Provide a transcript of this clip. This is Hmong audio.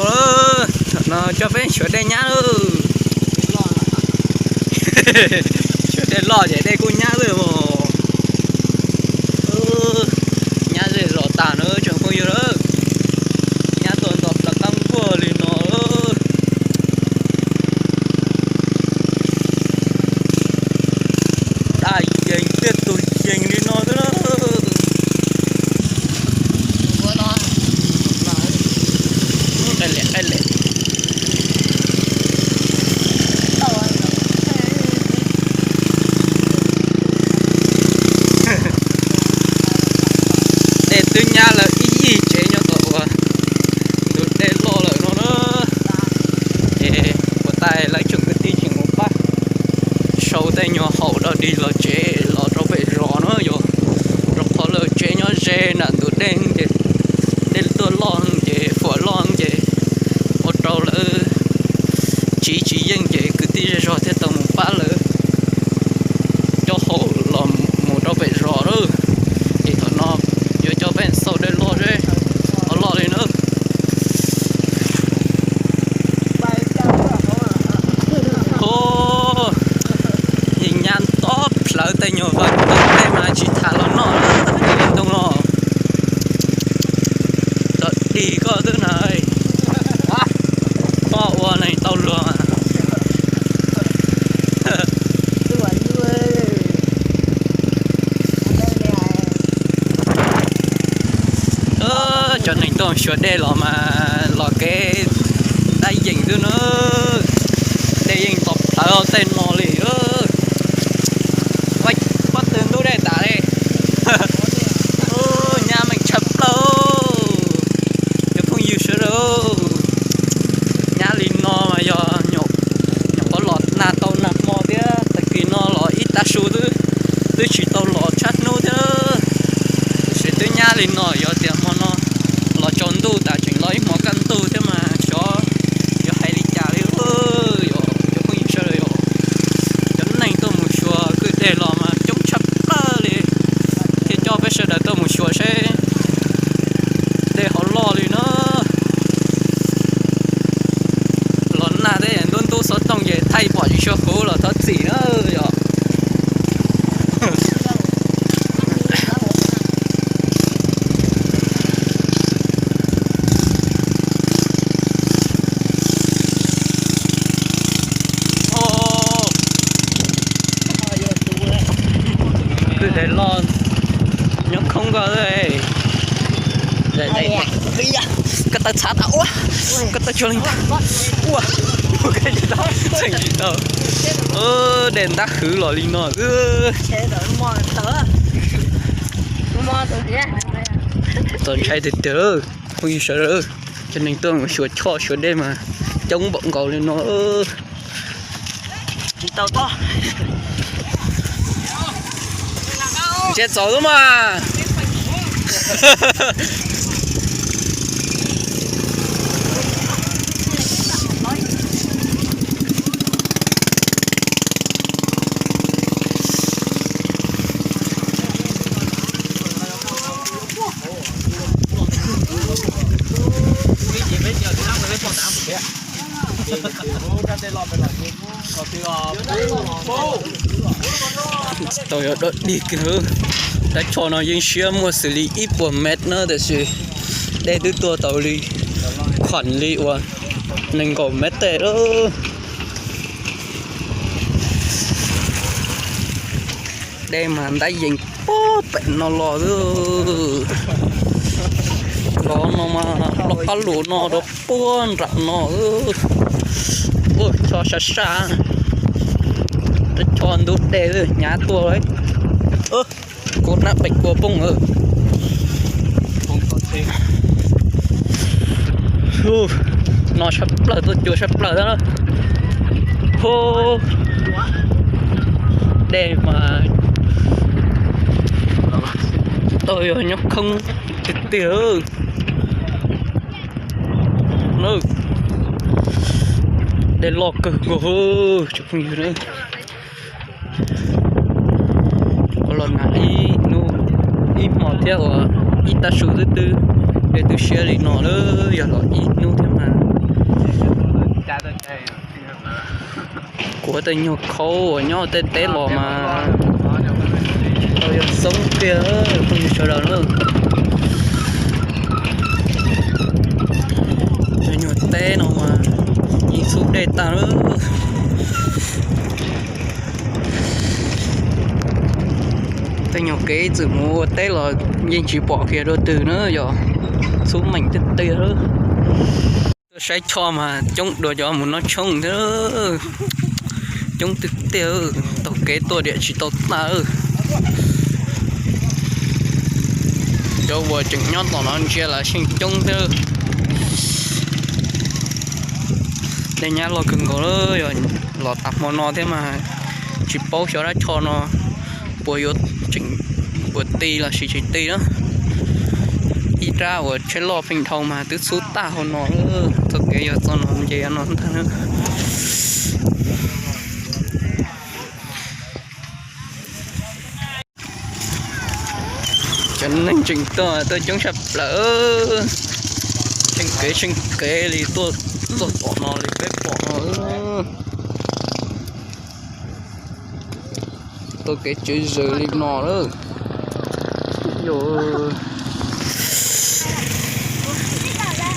Thaum no coj peb xyuas dej nyab lawm. Xyuas dej loj ces dej kuj nyab lawm os. Nyab zej zos tag na tsoom phooj ywg lawm. Nyab tuaj nto plaws qab nkuaj li no. Daj yees tiaj tus yees li no xwb na. Qaij liam qaij liam. Dej twb nyab lawm ib yig tsev nyob tom uas ntug dej loj lawm no na. Ces puas tas lawv tsoom kwv tij tseem mus pab sau tej nyuag haum dog dig los tsev los rau pem zos na yom. Rau qhov lawv tsev nyob ze nram ntug dej ces dej tuaj loj ces fuam loj ces ua rau lawv tsiv tsis yeej ces kwv tij zej zog thiaj tau mus pab lawv coj haum los mus rau pem zos lawm. Ces thaum no yuav coj peb xauj dej loj seb ho loj li na. Yeej nyab nto plawv tej nyuag vaj ntug dej mas tsis tham los noj li ntoo los. Dog dig koj twb na, koj ua neeg tau luag. Cov neeg tuaj xyuas dej los mas los kev daj yeem xwb na. Dej yeej nto plawv tej no li. Pob tw ntub dej tas li. Nyab meej tshaj plaws. Cov phooj ywg sawv daws, nyab li no mas yog nyuam qhuav los nag tau nag hmo thiab tag kis no los ib tag su xwb, twb tsis tau los tshaj hnub thiab. Tiam sis twb nyab li no yog tias hmo no los tsaus ntuj tas tseem los ib hmos kaj ntug thiab mas xyov yuav hais li cas li. Yog cov phooj ywg sawv daws, yog cov neeg tuaj mus xyuas kwj deg los mas coob tshaj plaws li, thiaj coj peb sawv daws tuaj mus xyuas seb dej ho loj li na. Los nag thiab ntub ntub xov tooj ces thaij pom tsis tshua huv los thov txim na yom. Kwj deg loj nyob khoob koj. Koj tawv txhav tas ua, koj tawv tsuag leej tag ua, txheej tsis tau. Dej ntab hwv los li no xwb. Txaus ntshai tiag tiag. Phooj ywg sawv daws, cov neeg tuaj mus xyuas choj xyuas dej mas coob npaum nkaus li no. Ntsia txaus xwb mas. Tau yog dog dig kiag. Tab choj no yeej siab muaj xws li ib puas mev na, tiam sis dej twb tuaj tau li khuam li uas nees nkaum mev tej lawm. Dej mas ntab yees pob pem no los xwb. Los no mas los qab lus no rau puag nram no. Ua choj sab sab, choj ntub dej hnyav tuaj. Kuv hnab pem kua poob. No sab plaws, tuaj cua sab plaws xwb. Hu, dej mas tau yog nyob khoob tiag tiag. Dej loj kawg nkaus tsoom phooj ywg. Los nag ib hnub ib hmo thiab uas ib tag su twb twb, dej twb siab li no lawm, yog los ib hnub thiab mas Kuv tej nyuag khaub uas nyob tej teb los mas tau yog xoob tiag phooj ywg sawv daws na. Tej nyuag teb no mas yeej xub dej tag lawm. Tej nyuag kev txwm mus ua teb los yeej tsis pom kiag dua twg na, yog xub meem tiag tiag. Tuaj saib choj mas coob dua cov mus noj tshoob thiab. Coob tiag tiag, taug kev tuaj diam tsis tau tag. Cov uas tseem nyob tom no ntsia lawv yeej coob thiab. Dej nyab loj kawg nkaus, yog los tas hmo no thiab mas tsis paub xyov dab tsho no puas yuav tseem, puas ti los sis tsis ti na. Ib rab uas tsheb loj pheej dhau mas twb xub tag hauv no. Txoj kev yog txoj no nce no ntag. Cov neeg tseem tuaj tuaj coob tshaj plaws. Tsheej kev tsheej kev li tuaj, tuaj tom no li peb pom no. Tuaj kev tsev zws li no lawm. Yog